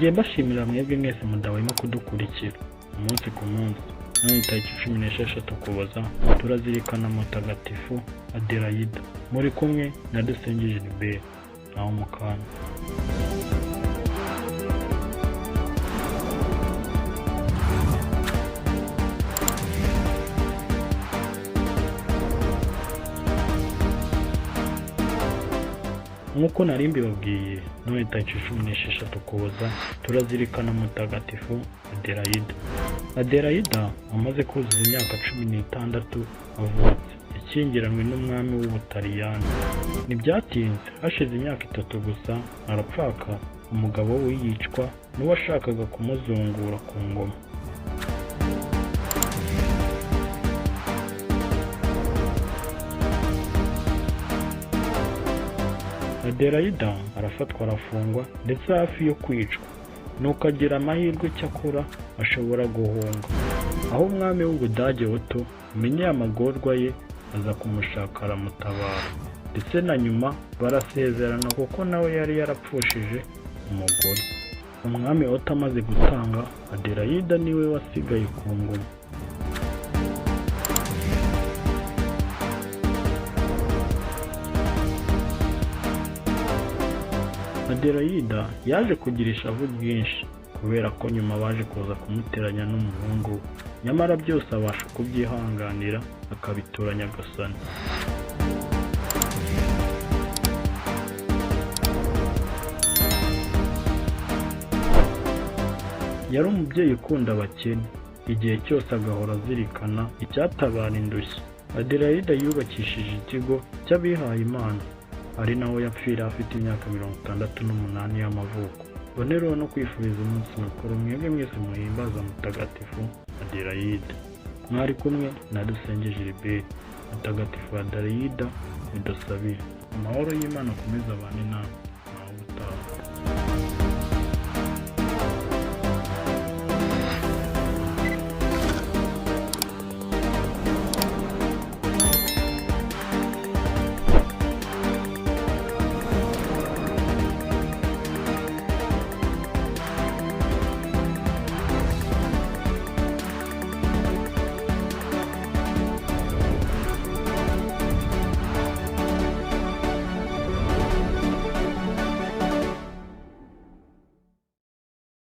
Nongeye mbashimira mwebwe mwese mudahwema kudukurikira umunsi ku munsi. None tariki 16 Ukuboza turazirikana Mutagatifu Adelayida. Muri kumwe na Dusenge Gilbert. Naho mu kanya. Nk'uko nari mbibabwiye, none tariki 16 Ukuboza turazirikana Mutagatifu Adelayida. Adelayida amaze kuzuza imyaka 16 avutse, yashyingiranywe n'umwami w'Ubutaliyani. Ntibyatinze, hashize imyaka 3 gusa arapfaka, umugabo we yicwa n'uwashakaga kumuzungura ku ngoma. Adelayida arafatwa arafungwa ndetse hafi yo kwicwa, nuko agira amahirwe cyakora ashobora guhunga. Aho umwami w'Ubudage Otto amenyeye amagorwa ye aza kumushaka aramutabara, ndetse na nyuma barasezerana kuko nawe yari yarapfushije umugore. Umwami Otto amaze gutanga, Adelayida niwe wasigaye ku ngoma. Adelayida yaje kugira ishavu ryinshi kubera ko nyuma baje kuza kumuteranya n'umuhungu we, nyamara byose abasha kubyihanganira akabitura Nyagasani. Yari umubyeyi ukunda abakene, igihe cyose agahora azirikana icyatabara indushyi. Adelayida yubakishije ikigo cy'abihaye Imana, ari naho yapfira afite imyaka 68 y'amavuko. Bonereho no kwifuriza umunsi mukuru mwebwe mwese muhimbaza Mutagatifu Adelayida. Mwari kumwe na Dusenge Gilbert. Mutagatifu Adelayida, udusabire. Amahoro y'Imana akomeze abane namwe.